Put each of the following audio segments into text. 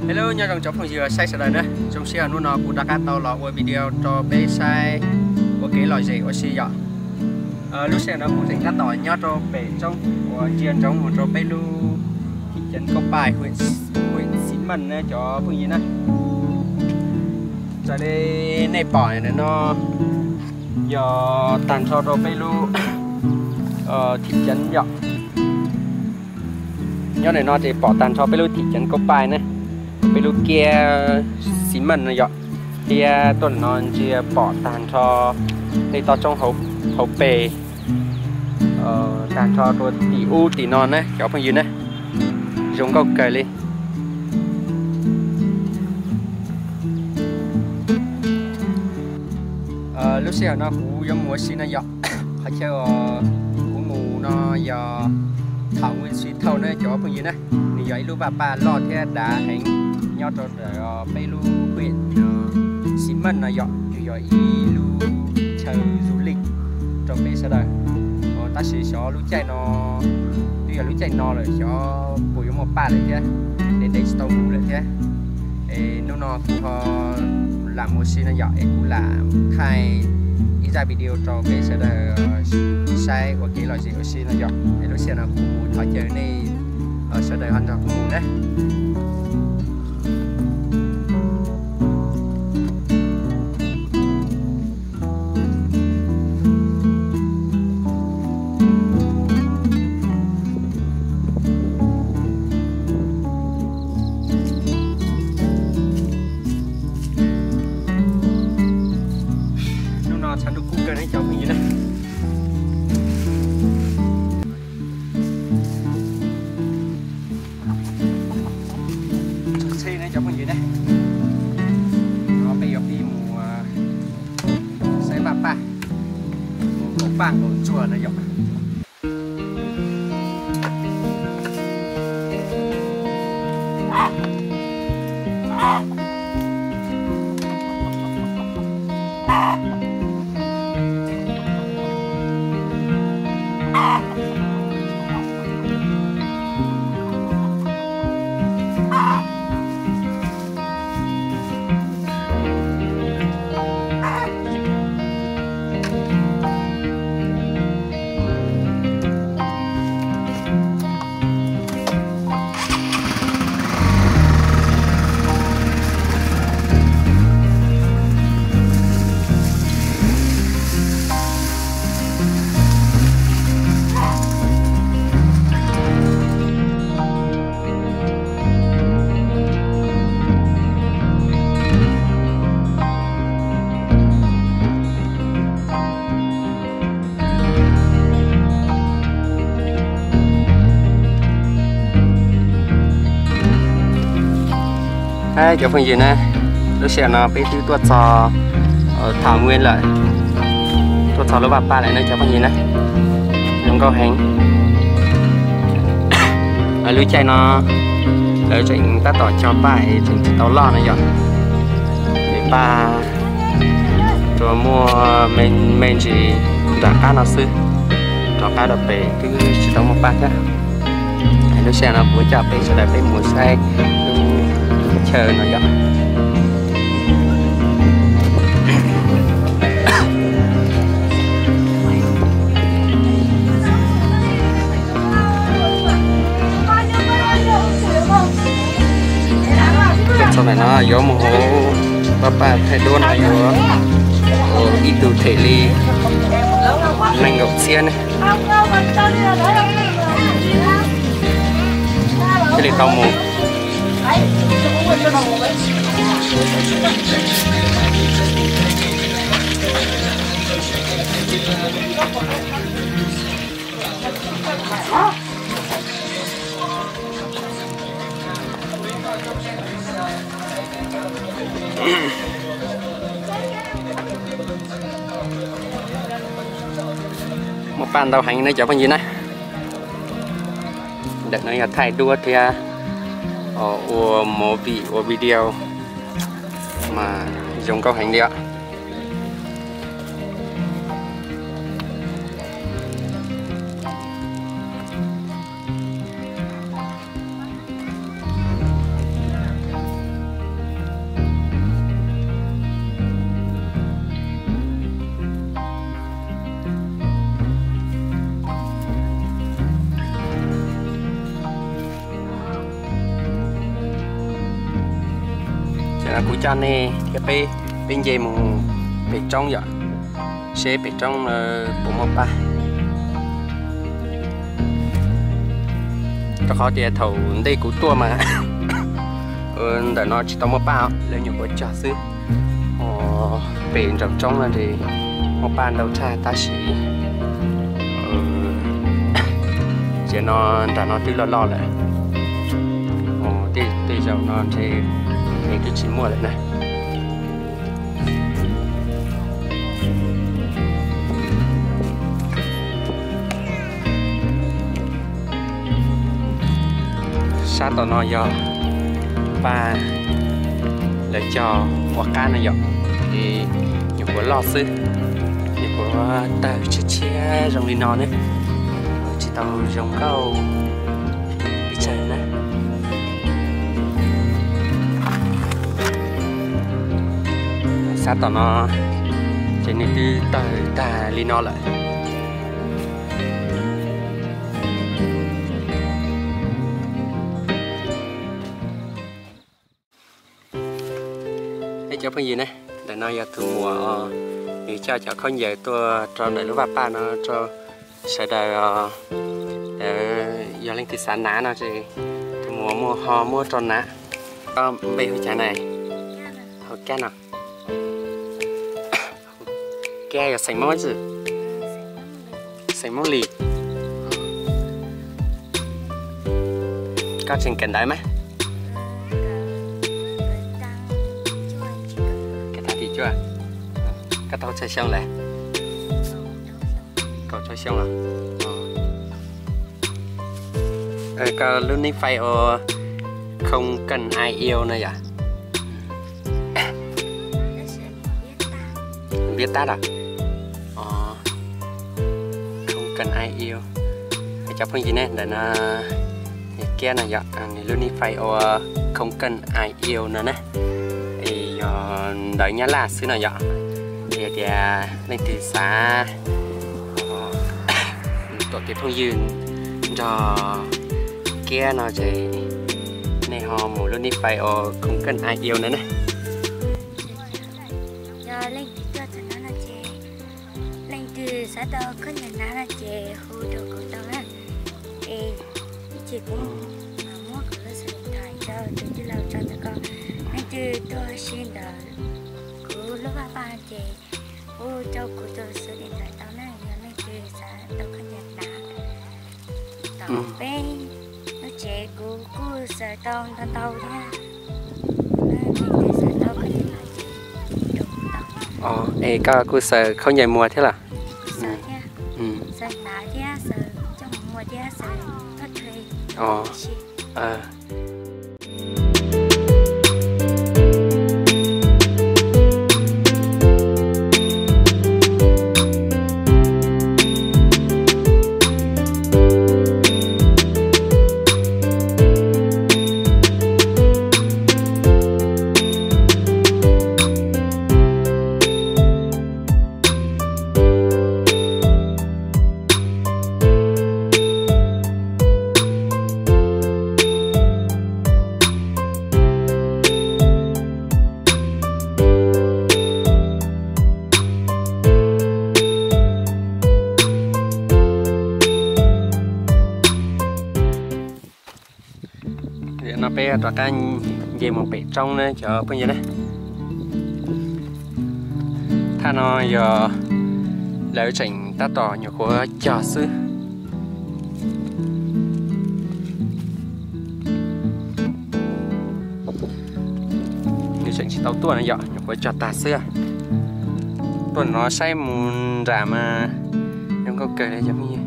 Hello, nyob zoo cov phooj ywg saib sawv daws na. Zoo siab hnub no kuv rov qab tau los ua video rau peb saib ua kev lom zem ua si yom. Lub sij hawm no kuv tseem tab tom nyob rau pem roob uas ntsia ntsoov mus rau peb lub thim ceev Nkauj Paj, hwm Xi Maj na cov phooj ywg na. Raws li nej pom no yog tag nrho rau peb lub thim ceev yom. Nyob ntawm no ces pom tag nrho peb lub thim ceev Nkauj Paj na, peb lub kiab Xi Maj no yom. Thiab tuaj no ntsia pom tag nrho nej toj roob hauv pes, tag nrho rau tim ub tim no na cov phooj ywg na. Zoo nkauj kawg li. Lub sij hawm no kuv yuav mus ua si no yom. Qhov chaw kuv mus no yog Thảo Nguyên Suối Thâu na cov phooj ywg na. Nws yog ib lub vaj paj loj thiab dav heev nyob rau peb lub hwm Xi Maj no yom. Nws yog ib lub chaw du lịch rau peb sawv daws. Tab sis xyov lub caij no, twb yog lub caij no lawm xyov puas yuav muaj paj lawm thiab, ntev ntev tsis tau mus lawm thiab. Es hnub no kuv ho lam mus ua si no yom, es kuv lam thaij ib zaj video rau peb sawv daws saib ua kev lom zem ua si no yom. Es lub sij hawm no kuv mus thov caw nej sawv daws ho nrog kuv mus na. Hnub no tshav ntuj kub kawg ne cov phooj ywg na. Txog tsheb ne cov phooj ywg ne. No peb yuav pib mus saib vaj paj, mus nkaum paj nkaum ntsuag na yom. Cov phooj ywg na, lub sij hawm no peb twb tuaj txog Thảo Nguyên lawm, tuaj txog lub vaj paj lawm na cov phooj ywg na. Zoo nkauj heev. Lub caij no lawv tseem tab tom cog paj es tseem tsis tau loj no yom. Ces paj tsuas muaj me ntsis nram qab no xwb, rov qab rau pem twb tsis tau muaj paj thiab. Lub sij hawm no kuv coj peb sawv daws peb mus saib lub chaw no yom. Txog ntawm no yuav mus hauv pab paj thaij duab no yuav ib tug them li nees nkaum txhiab ne. Thiaj li tau mus. Muaj paj ntau heev ne cov phooj ywg na. Ntawm no yog thaij duab thiab ua movie ua video mas zoo nkauj heev li os. Kuv coj nej thiab peb, peb nce mus pem roob yom, seb pem roob puas muaj paj. Rau qhov tias thaum ntej kuv tuaj mas ntawm no tsis tau muaj paj, lawv nyuam qhuav cog xwb. Pem nraum roob no ces muaj paj ntau tshaj tab sis tias no nram no twb loj loj lawm. Tej zaum no ntshe twb tsis muaj lawm na. Sab tom no yog paj lawv cog ua qab no yom, es nyuam qhuav loj xwb, nyuam qhuav tawg tshiab tshiab zoo li no ne, tsis tau zoo nkauj pes tsawg na. Sab tom no ces nws twb tawg tag li no lawm. Ib cov phooj ywg ne, ntawm no yog tus muam, nws coj cov khaub ncaws tuaj rau ntawm lub vaj paj no rau sawv daws, yog leej twg xav hnav no ces tus muam muaj ho muab rau hnav. Koj npe hu cas na? Hau Kab no. Kab yog xeem Hmoob tsi? Xeem Hmoob Lis. Koj tseem kawm ntawv mas? Kawm tag tim cuaj. Koj tau tsawg xyoo lawm? Kaum rau xyoo los? Koj lub nick Face ua Không Cần Ai Yêu no yom? Viết tắt à? Không Cần Ai Yêu. Cov phooj ywg ne, ntawm no Kiab no yom, nws lub nick Face ua Không Cần Ai Yêu no na. Es yog ntawv Nyab Laj xwb no yom. Es tias leej twg xav tuam kev phooj ywg nrog Kiab no ces nej ho mus lub nick Face ua Không Cần Ai Yêu no na. Yog leej twg tuaj txog no no ces, leej twg xav tau khaub ncaws hnav no ces hu rau kuv tau na. Es ib chim kuv mam muab kuv lub xov điện thoại rau tus tij laug tso ntawm ko. Leej twg tuaj si ntawm kuv lub vaj paj ces hu rau kuv tus xov điện thoại tau na, yog leej twg xav tau khaub ncaws hnav. Tom peb lub tsev kuv kuj xaws tau ntau ntau thiab. Leej twg xav tau khaub ncaws hnav ces hu rau kuv tau. Es koj kuj xaws khaub ncaws muag thiab los? Xaws thiab. Xaws hnav thiab, xaws coj mus muag thiab, xaws txhob tshuav li. Tiam no peb rov qab nce mus pem roob na cov phooj ywg na. Thaj no yog lawv tseem tab tom nyuam qhuav cog xwb. Nws tseem tsis tau tuaj no yom, nyuam qhuav cog tag xwb. Tuaj no saib mus nram mas zoo nkauj kawg li cov phooj ywg.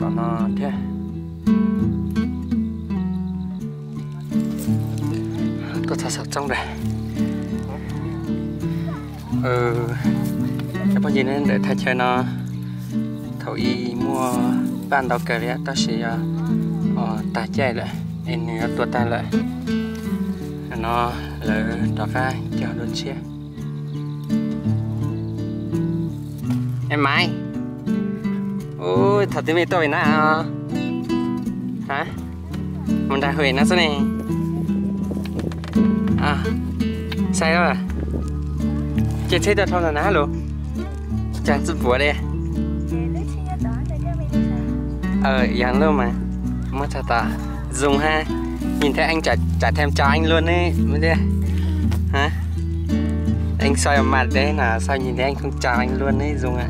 Tom no thiab. Tuaj txog saum roob lawm. Cov phooj ywg, ntawm thaj chaw no thaum ub muaj paj ntau kawg li tab sis yog tag caij lawm es nws yuav tuag tag lawm. No lawv rov qab cog dua tshiab. Em Maiv, ui, thaum twg mej tuaj Việt Nam? Hả? Mus nram hwm no xwb ne. Sai lawm. Caij tsheb tau dhau ntawm na los. Cas txwj puav li. Yog lub mas. Muab txog tom. Zoo ha. Nhìn thấy anh trả, trả thèm chào anh luôn đấy. Anh soi vào mặt đấy là sao nhìn thấy anh không chào anh luôn đấy Dung ạ.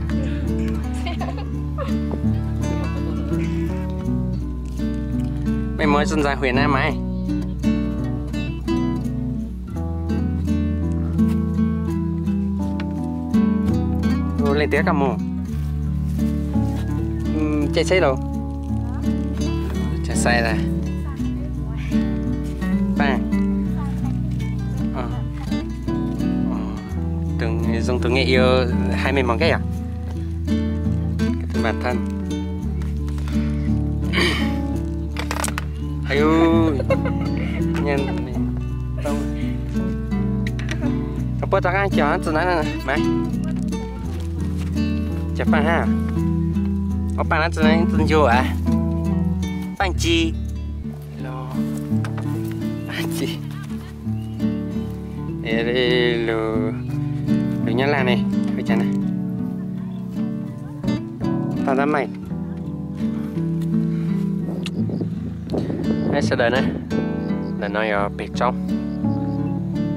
Mày mới dần dần huyện Nam mày. Ủa, lên tiếng cả mù. Chạy xe đâu? Chạy xe là. Ba. Ờ. Ờ. Từng, Dung từng nghe yêu hai mươi món cái à? Cái mặt thân. Ayu. Nyen. Tông. Tao puas tao ngan cov txi na na. Mày. Chả pang ha. Ơ pang na txi na txi nchu à. Pang chi. Lo. Pang chi. Lus, lus Nyab Laj ne, ua cas na? Tau tab meeg. Sawv daws na, ntawm no yog pem tsoob.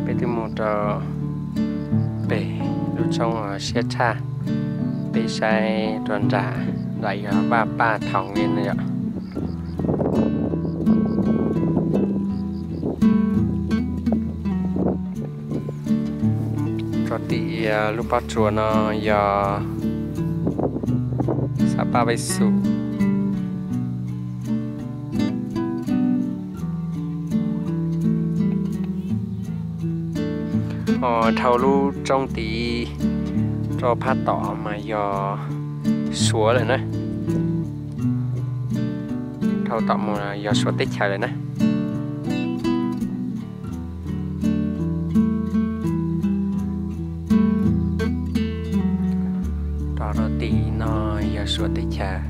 Peb twb mus rau pem lub tsoob siab tshaj. Peb saib rau nram, nram yog Vaj Paj Thaum Vin no yom. Rau tim lub pob tsuas no yog xã Paj Vej Xus. Ho dhau lub tsoob tid rau phab tom mas yog Suav lawm na. Dhau tom mus yog Suav teb chaws lawm na. Rau rau tim no yog Suav teb chaws.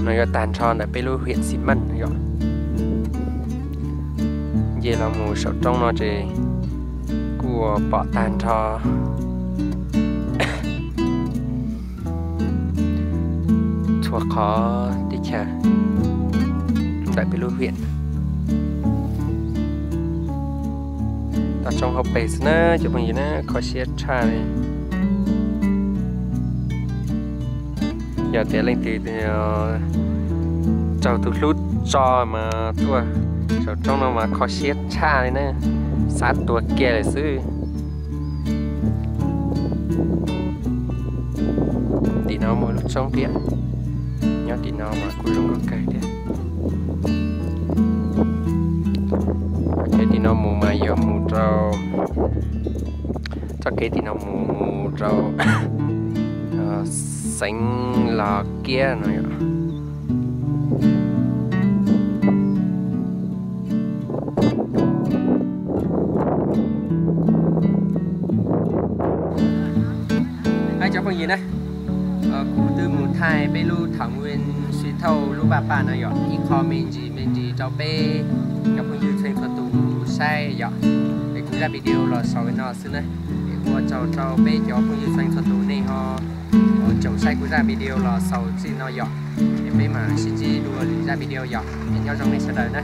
No yuav tag nrho ntawm peb lub huyện Xi Mej yom. Nce los mus saum roob no ces kuj pom tag nrho txhua qhov teb chaws ntawm peb lub huyện. Toj roob hauv pes xwb na cov phooj ywg na, kho siab tshaj li. Yog tias leej twg raug tus hlub tso mas tuaj saum roob no mas kho siab tshaj li na, xav tuag kiag lawm xwb. Tim no muaj lub roob thiab, nyob tim no mas kuj zoo nkauj kawg thiab. Kev tim no mus mas yog mus rau, txoj kev tim no mus mus rau xeev Los Kiab no yom. Cov phooj ywg na, kuv twb mus thaij peb lub Thảo Nguyên Suối Thâu lub Vaj Paj no yom, ib qho me ntsis me ntsis rau peb cov phooj ywg txhua tus saib yom. Es kuv zaj video los xaus li no xwb na. Es ua tsaug rau peb cov phooj ywg txhua tus nej ho tsoom saib kuv zaj video los xaus txij no yom. Es peb mam sib ntsib dua lwm zaj video yom. Es nyob zoo nej sawv daws na.